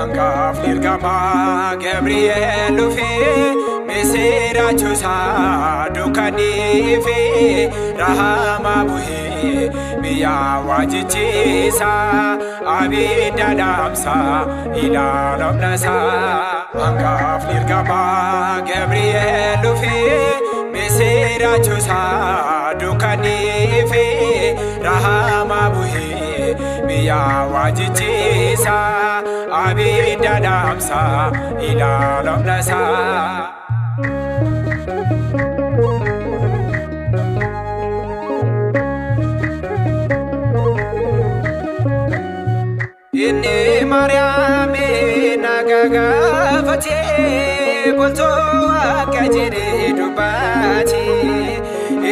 Angafni ergamaa Gabri'eel dhufee misirachoosaa dukkanniifee rahama buhee biyya waajjichiisaa abidda dhaamsaa ilaalamnasaa. Angafni ergamaa Gabri'eel dhufee misirachoosaa dukkanniifee rahama buhee biyya waajjichiisaa abidda dhaamsaa ilaalamnasaa. Inni Maariyaamiin nagaa gaafatee bultoo akka jedhee dubbate.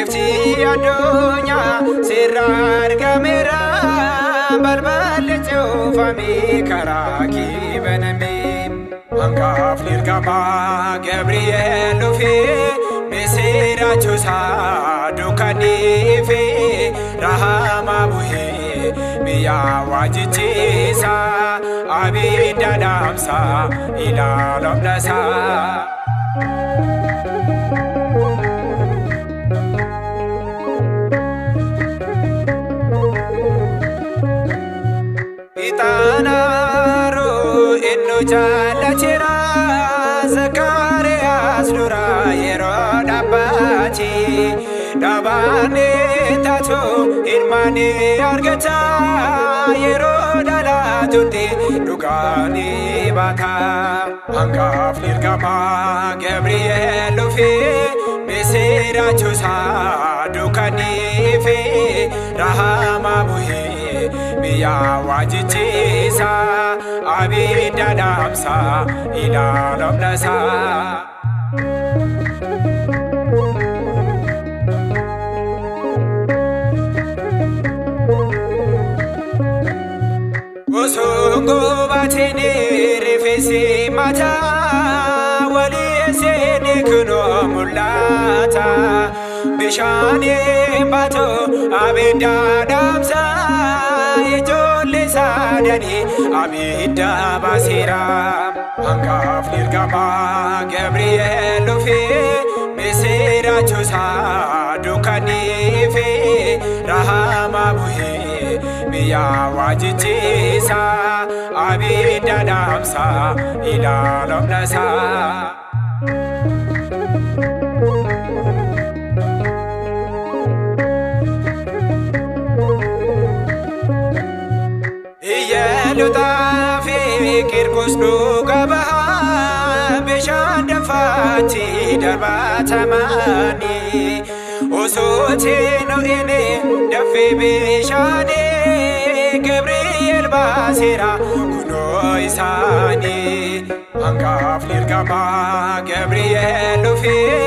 Ifti addunyaa sirra argameera balballi cufamee karaa kee baname. Angafni ergamaa Gabri'eel dhufee misirachoosaa dukkanniifee rahama buhee biyya waajjichiisaa abidda dhaamsaa ilaalamnasaa. Ixaanaaruu innu jaallateera Zakkaariyaas dura yeroo dhaabbate dhaabaan taatu ilmaani argata yeroo dhalatutti dhugaanii baata. Angafni ergamaa Gabri'eel dhufee misirachoosaa dukkanniifee rahama buhee biyya waajjichiisaa abidda dhaamsaa ilaalamnasaa. Osoo gubatiin rifeensi mataa walii seeni kunoo mul'ata. Bishaaniin baatu abidda dhaamsaa ijoollee saadanii abidda baaseera. Angafni ergamaa Gabri'eel dhufee misirachoosaa dukkanniifee rahama buhee biyya waajjichiisaa abidda dhaamsaa ilaalamnasaa. Iyyeelutaa fi Qirqos dhuga bahaa bishaan danfaatti darbatamanii osoo hin danfee bishaanii Gabri'eel baaseera kunoo isaanii. Angafni ergamaa Gabri'eel dhufee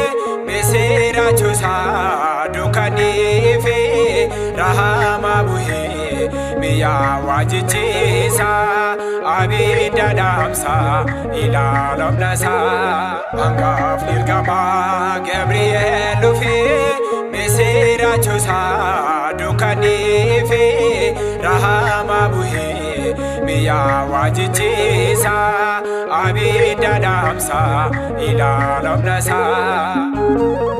misirachoosaa dukkanniifee rahama buhee biyya waajjichiisaa abidda dhaamsaa ilaalamnasaa. Angafni ergamaa Gabri'eel dhufee misirachoosaa dukkanniifee rahama buhee biyya waajjichiisaa abidda dhaamsaa ilaalamnasaa.